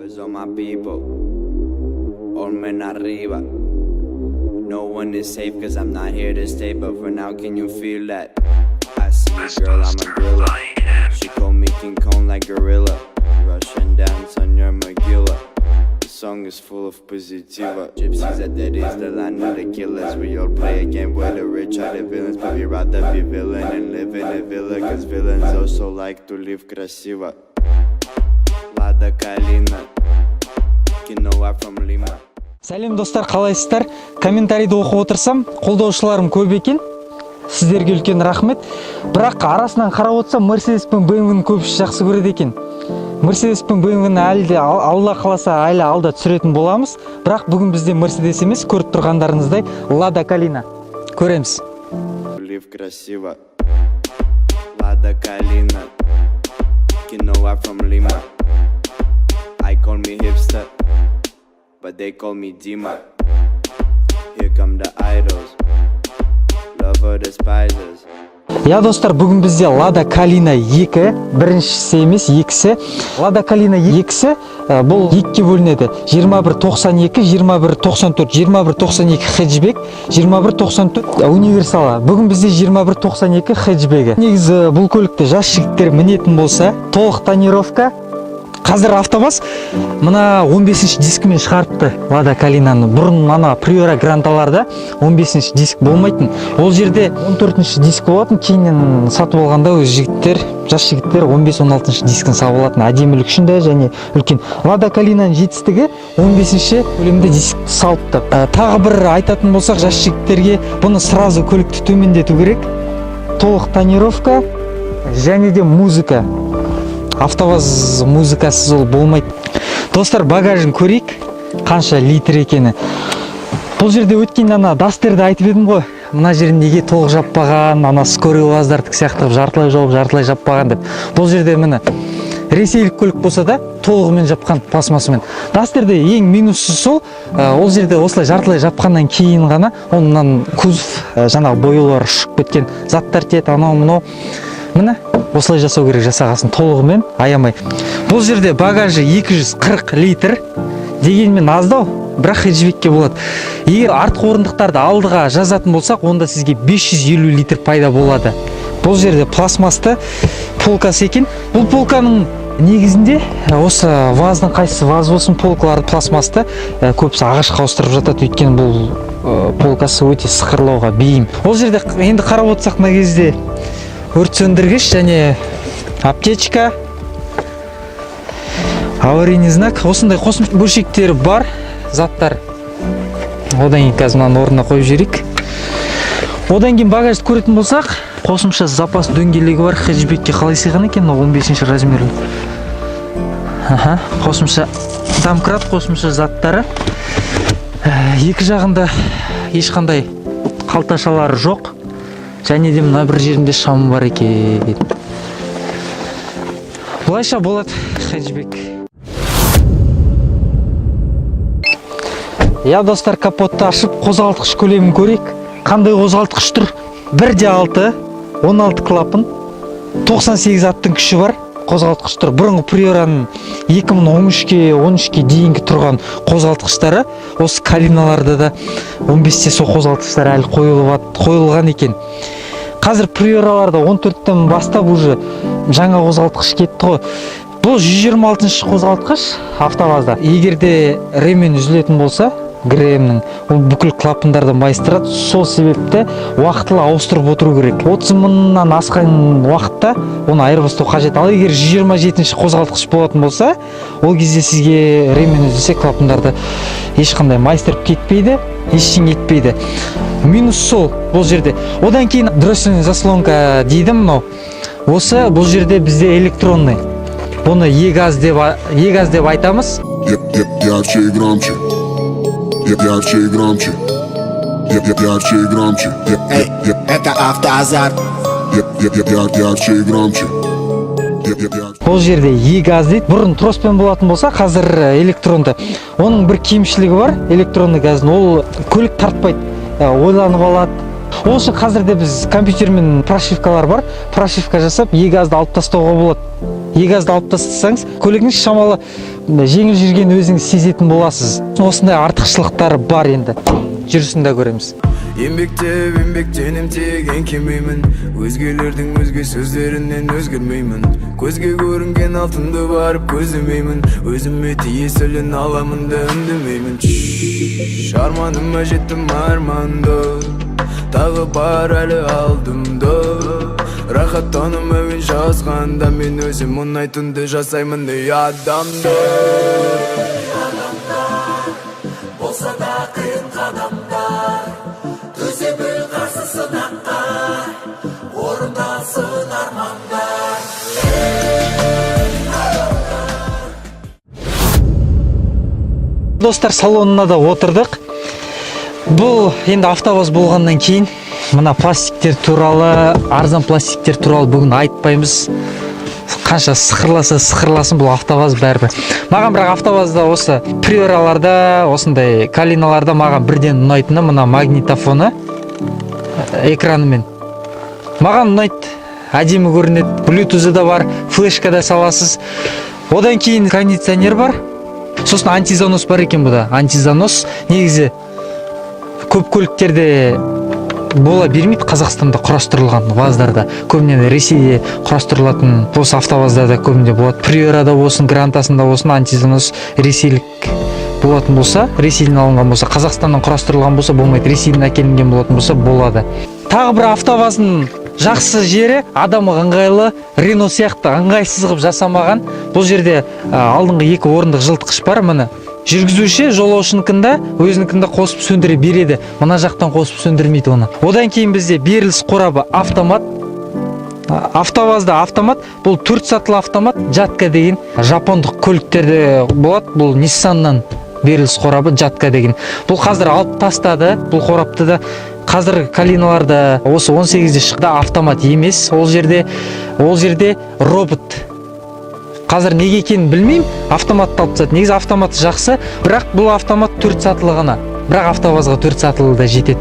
Where's all my people? All men arriba. No one is safe 'cause I'm not here to stay, but for now, can you feel that? I see a girl, I'm a gorilla. She call me King Kong like gorilla. Russian dance on your Magilla. The song is full of positiva. Gypsies that that is the land of the killers. We all play a game where the rich are the villains, but we rather be villain and live in a villa. 'Cause villains also like to live красиво. Lada Kalina. You know I'm from Lima. Сәлем, достар, қалайсыздар? Комментарийді оқып отырсам, қолдаушыларым көп екен, сіздерге үлкен рахмет. Бірақ арасынан қарап отырсам, Мерседес пен БМВ-ні көбісі жақсы көреді екен. Мерседес пен БМВ-ні әлі де, Алла қаласа, әлі алда түсіретін боламыз. Бірақ бүгін бізде Мерседес емес, көріп тұрғандарыңыздай, Лада Калина көреміз. Live красиво. Lada Kalina. You know I'm from Lima. I call me hipster, but they call me Dima. Here come the idols. Love despisers. Иә, достар, бүгін бізде Лада Калина 2, біріншісі емес, екісі. Лада Калина екісі, бұл екіге бөлінеді: 2192, 2194. 2192 хэтчбек, 2194 универсалы. Бүгін бізде 2192 хэтчбегі. Негізі бұл көлікті жас жігіттер мінетін болса, толық тонировка. Қазір АвтоВАЗ мына 15 дискімен шығарыпты Лада Калинаны. Бұрын ана Приора, Гранталарда 15 диск болмайтын, ол жерде 14 диск болатын. Кейіннен сатып алғанда өз жігіттер, жас жігіттер 15-16 дискін салып алатын, әдемілік үшін де. Және үлкен Лада Калинаның жетістігі: 15 көлемді диск салыпты. Тағы бір айтатын болсақ, жас жігіттерге бұны сразу көлікті төмендету керек. Толық тонировка және де музыка, АвтоВАЗ музыкасыз ол болмайды. Достар, багажын көрейік, қанша литр екені. Бұл жерде өткен ана Дастерді айтып едім ғой, мына жерін неге толық жаппаған, ана скорый УАЗдардікі сияқты қылып жартылай жауып, жартылай жаппаған деп. Бұл жерде, міне, ресейлік көлік болса да, толығымен жапқан, пластмассамен. Дастерде ең минусы сол, ол жерде осылай жартылай жапқаннан кейін ғана ол мынаның кузов, жаңағы бояулары ұшып кеткен, заттар тиеді, анау мынау. Міне, осылай жасау керек жасағасын, толығымен, аямай. Бұл жерде багажы 240 литр, дегенмен аздау, бірақ хэтчбекке болады. Егер артқы орындықтарды алдыға жазатын болсақ, онда сізге 550 литр пайда болады. Бұл жерде пластмассты полкасы екен. Бұл полканың негізінде осы ВАЗдың қайсысы ВАЗ болсын, полкалары пластмассты, көбісі ағашқа ауыстырып жатады, өйткені бұл полкасы өте сықырлауға бейім. Ол жерде енді қарап отырсақ, мына кезде өрт сөндіргіш және аптечка, аварийный знак, осындай қосымша бөлшектері бар заттар. Одан кейін қазір мынаны орнына қойып жіберейік. Одан кейін багажды көретін болсақ, қосымша запас дөңгелегі бар. Хэтчбекке қалай сыйған екен мынау 15 размерлі? Аха, қосымша домкрат, қосымша заттары. Екі жағында ешқандай қалташалары жоқ және де мына бір жерінде шамы бар екен. Былайша болады хэтчбек. Иә, достар, капотты ашып, қозғалтқыш көлемін көрейік, қандай қозғалтқыш тұр. 1,6, 16 клапан, 98 аттың күші бар қозғалтқыш тұр. Бұрынғы Приораның 2013-ке, 13-ке дейінгі тұрған қозғалтқыштары осы Калиналарда да, 15-те сол қозғалтқыштар әлі қойылған екен. Қазір Приораларда 14-тен бастап уже жаңа қозғалтқыш кетті ғой. Бұл 126 қозғалтқыш АвтоВАЗда. Егер де ремень үзілетін болса ГРМ-нің, ол бүкіл клапандарды майыстырады. Сол себепті уақытылы ауыстырып отыру керек. 30 мыңнан асқан уақытта оны айырбастау қажет. Ал егер 127 қозғалтқыш болатын болса, ол кезде сізге ремень үзілсе, клапандарды ешқандай майыстырып кетпейді, ештеңе етпейді. Минус сол бұл жерде. Одан кейін дроссельный заслонка дейді мынау. Осы бұл жерде бізде электронный, бұны е газ деп айтамыз. Ярче и громче. Ярче и громче. Ярче и громче. Эй, это автоазарт. Ярче и громче. Ярче. Бұл жерде е газ дейді. Бұрын троспен болатын болса, қазір электронды. Оның бір кемшілігі бар электронный газдың: ол көлік тартпайды, ойланып алады. Ол үшін қазір де біз компьютермен прошивкалар бар, прошивка жасап, е газды алып тастауға болады. Е-газды алып тастасаңыз, көлігіңіз шамалы жеңіл жүргенін өзіңіз сезетін боласыз. Осындай артықшылықтары бар енді. Жүрісін де көреміз. Еңбектеп, еңбектенем, тек еңкеймеймін. Өзгелердің өзге сөздерінен өзгермеймін. Көзге көрінген алтынды барып көздемеймін. Өзіме тиесілін аламын да үндемеймін. Чш, арманыма жеттім, арманды тағы бар әлі алдымда. Рахаттаным әуен жазғанда, мен өзім ұнайтынды жасаймын, ей, адамды. Болса да қиын қадамдар, төзе біл қарсы сынаққа, орындалсын армандар. Достар, салонына да отырдық. Бұл енді АвтоВАЗ болғаннан кейін мына пластиктер туралы, арзан пластиктер туралы бүгін айтпаймыз. Қанша сықырласа сықырласын, бұл АвтоВАЗ бәрібір. Маған бірақ АвтоВАЗда, осы Приораларда, осындай Калиналарда маған бірден ұнайтыны мына магнитофоны, экранымен. Маған ұнайды, әдемі көрінеді. Блютузы да бар, флешка да саласыз. Одан кейін кондиционер бар. Сосын антизанос бар екен бұда. Антизанос негізі көп көліктерде бола бермейді, Қазақстанда құрастырылған ВАЗдарда. Көбіне Ресейде құрастырылатын осы АвтоВАЗдарда көбінде болады. Приорада болсын, Грантасында болсын, антизанос ресейлік болатын болса, Ресейден алынған болса, Қазақстаннан құрастырылған болса, болмайды. Ресейден әкелінген болатын болса, болады. Тағы бір АвтоВАЗдың жақсы жері: адамға ыңғайлы, Рено сияқты ыңғайсыз қылып жасамаған. Бұл жерде алдыңғы екі орындық жылытқыш бар, міне. Жүргізуші жолаушыныкында, өзінікінде қосып сөндіре береді, мына жақтан қосып сөндірмейді оны. Одан кейін бізде беріліс қорабы автомат. АвтоВАЗда автомат, бұл төрт сатылы автомат, Жатка деген жапондық көліктерде болады. Бұл Ниссаннан беріліс қорабы Жатка деген. Бұл қазір алып тастады бұл қорапты да. Қазір Калиналарда, осы 18-де шықты, автомат емес ол жерде, ол жерде робот. Қазір неге екенін білмеймін, автоматты алып тастады. Негізі автомат жақсы, бірақ бұл автомат төрт сатылы ғана, бірақ АвтоВАЗға төрт сатылы да жетеді.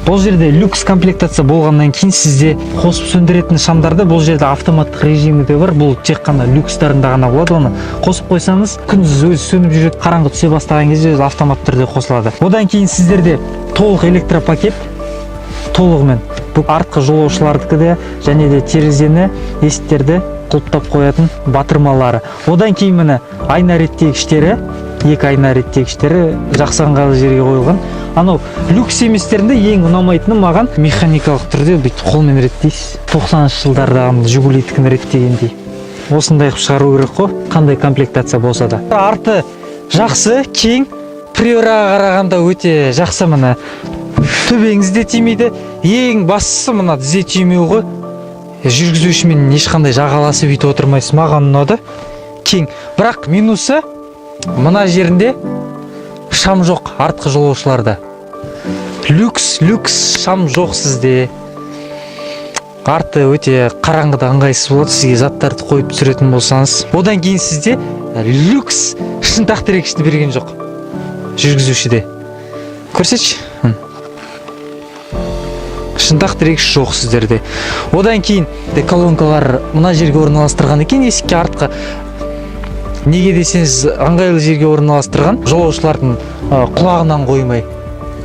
Бұл жерде люкс комплектация болғаннан кейін сізде қосып сөндіретін шамдарды, бұл жерде автоматтық режимі де бар. Бұл тек қана люкстарында ғана болады. Оны қосып қойсаңыз, күндіз өзі сөніп жүреді, қараңғы түсе бастаған кезде өзі автоматты түрде қосылады. Одан кейін сіздерде толық электропакет, толығымен бұл артқы жолаушылардікі де және де терезені, есіктерді құлыптап қоятын батырмалары. Одан кейін міне айна реттегіштері, екі айна реттегіштері жақсы, ыңғайлы жерге қойылған. Анау люкс еместерінде ең ұнамайтыны маған механикалық түрде бүйтіп қолмен реттейсіз, 90-жылдардағы Жигулитікін реттегендей. Осындай қылып шығару керек қой, қандай комплектация болса да. Арты жақсы, кең, Приораға қарағанда өте жақсы. Міне, төбеңіз де тимейді. Ең бастысы мына тізе тимеу ғой, жүргізушімен ешқандай жағаласып бүйтіп отырмайсыз. Маған ұнады, кең. Бірақ минусы мына жерінде шам жоқ артқы жолаушыларда. Люкс шам жоқ сізде. Арты өте қараңғыда ыңғайсыз болады сізге, заттарды қойып түсіретін болсаңыз. Одан кейін сізде люкс шынтақ тірегішті берген жоқ жүргізушіде. Көрсетші. Шынтақ тірегіш жоқ сіздерде. Одан кейін де колонкалар мына жерге орналастырған екен, есікке, артқы. Неге десеңіз, ыңғайлы жерге орналастырған, жолаушылардың құлағынан қоймай.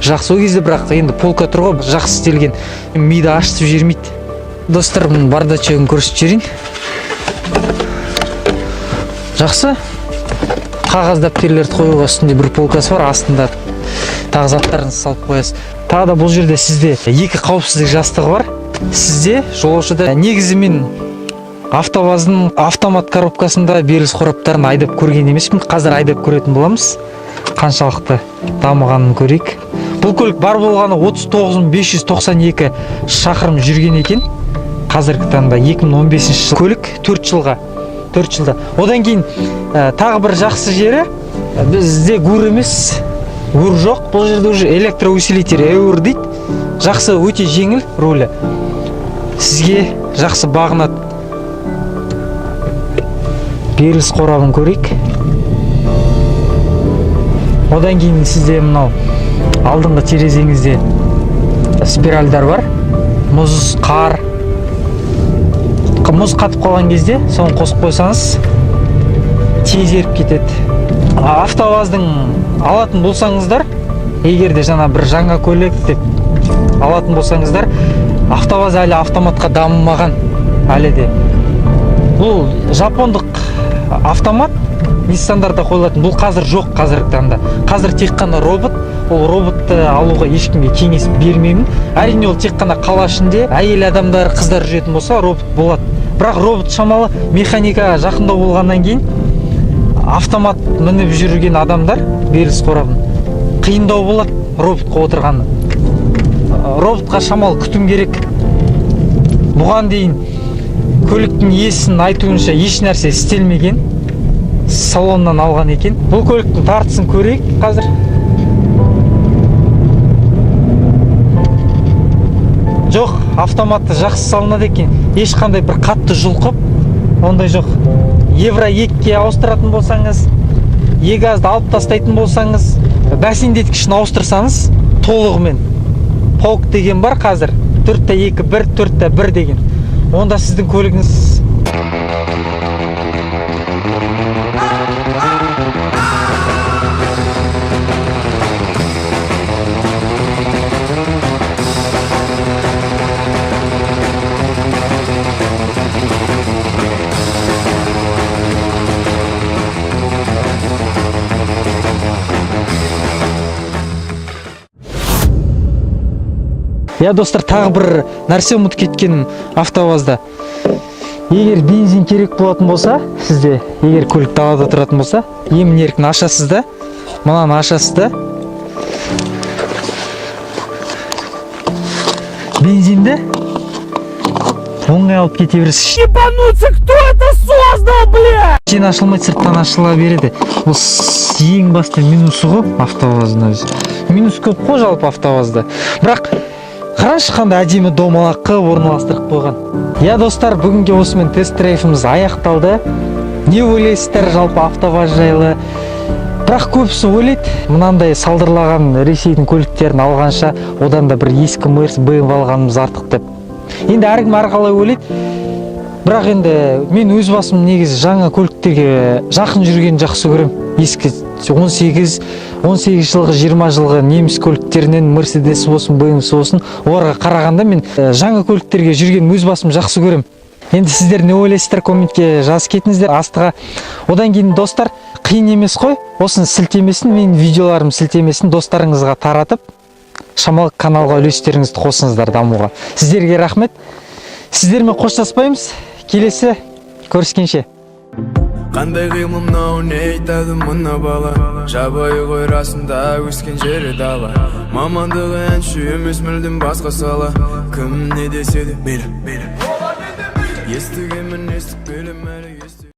Жақсы ол кезде, бірақ енді полка тұр ғой, жақсы істелген, миды ашытып жібермейді. Достар, мына бардачогын көрсетіп жіберейін. Жақсы, қағаз, дәптерлерді қоюға үстінде бір полкасы бар, астында тағы заттарыңызды салып қоясыз. Тағы да бұл жерде сізде екі қауіпсіздік жастығы бар сізде, жолаушыда. Негізі мен АвтоВАЗдың автомат коробкасында беріліс қораптарын айдап көрген емеспін. Қазір айдап көретін боламыз, қаншалықты дамығанын көрейік. Бұл көлік бар болғаны 39 592 шақырым жүрген екен қазіргі таңда. 2015 жыл көлік, 4 жылға, 4 жылда. Одан кейін тағы бір жақсы жері, бізде ГУР емес, ГУР жоқ бұл жерде, уже электроусилитель, ЭУР дейді. Жақсы, өте жеңіл рулі, сізге жақсы бағынады. Беріліс қорабын көрейік. Одан кейін сізде мынау алдыңғы терезеңізде спиральдар бар, мұз, қар. Мұз қатып қалған кезде соны қосып қойсаңыз, тез еріп кетеді. АвтоВАЗдың алатын болсаңыздар, егер де жаңа бір жаңа көлік деп алатын болсаңыздар, АвтоВАЗ әлі автоматқа дамымаған әлі де. Бұл жапондық автомат, Ниссандарда қойылатын, бұл қазір жоқ. Қазіргі таңда қазір тек қана робот. Ол роботты алуға ешкімге кеңес бермеймін. Әрине, ол тек қана қала ішінде әйел адамдар, қыздар жүретін болса, робот болады. Бірақ робот шамалы механика жақындау болғаннан кейін, автомат мініп жүрген адамдар беріліс қорабын қиындау болады роботқа отырғаны. Роботқа шамалы күтім керек. Бұған дейін көліктің иесінің айтуынша, еш нәрсе істелмеген, салоннан алған екен. Бұл көліктің тартысын көрейік қазір. Жоқ, автоматты жақсы салынады екен, ешқандай бір қатты жұлқып ондай жоқ. Евро 2-ге ауыстыратын болсаңыз, ЕГАЗды алып тастайтын болсаңыз, бәсеңдеткішін ауыстырсаңыз толығымен, полк деген бар қазір, 4,2 1, 4,1 деген, онда сіздің көлігіңіз Иә, достар, тағы бір нәрсе ұмытып кеткенім. АвтоВАЗда егер бензин керек болатын болса сізде, егер көлік далада тұратын болса, емін еркін ашасыз да, мынаны ашасыз да, бензинді оңай алып кете бересіз. Ебануться, кто это создал, бля? Іштен ашылмайды, сырттан ашыла береді. Ол ең басты минусы ғой АвтоВАЗдың өзі. Минус көп қой жалпы АвтоВАЗда. Бірақ қарашы, қандай әдемі домалақ қылып орналастырып қойған. Иә, достар, бүгінге осымен тест драйвымыз аяқталды. Не ойлайсыздар жалпы АвтоВАЗ жайлы? Бірақ көбісі ойлайды, мынандай салдырлаған Ресейдің көліктерін алғанша, одан да бір ескі Мерс, БМВ алғанымыз артық деп. Енді әркім әрқалай ойлайды. Бірақ енді мен өз басым негізі жаңа көліктерге жақын жүргенді жақсы көремін. Ескі 18 жылғы, 20 жылғы неміс көліктерінен, Мерседес болсын, БМВ болсын, оларға қарағанда мен жаңа көліктерге жүрген өз басым жақсы көремін. Енді сіздер не ойлайсыздар, комментке жазып кетіңіздер астыға. Одан кейін, достар, қиын емес қой, осының сілтемесін, менің видеоларым сілтемесін достарыңызға таратып, шамалы каналға үлестеріңізді қосыңыздар дамуға. Сіздерге рахмет, сіздермен қоштаспаймыз, келесі көріскенше. Қандай қимыл мынау, не айтады мына бала? Жабайы ғой расында, өскен жері дала. Мамандығы әнші емес, мүлдем басқа сала. Кім не десе де мейлі, мейлі. Естігенмін, естіп келем әлі.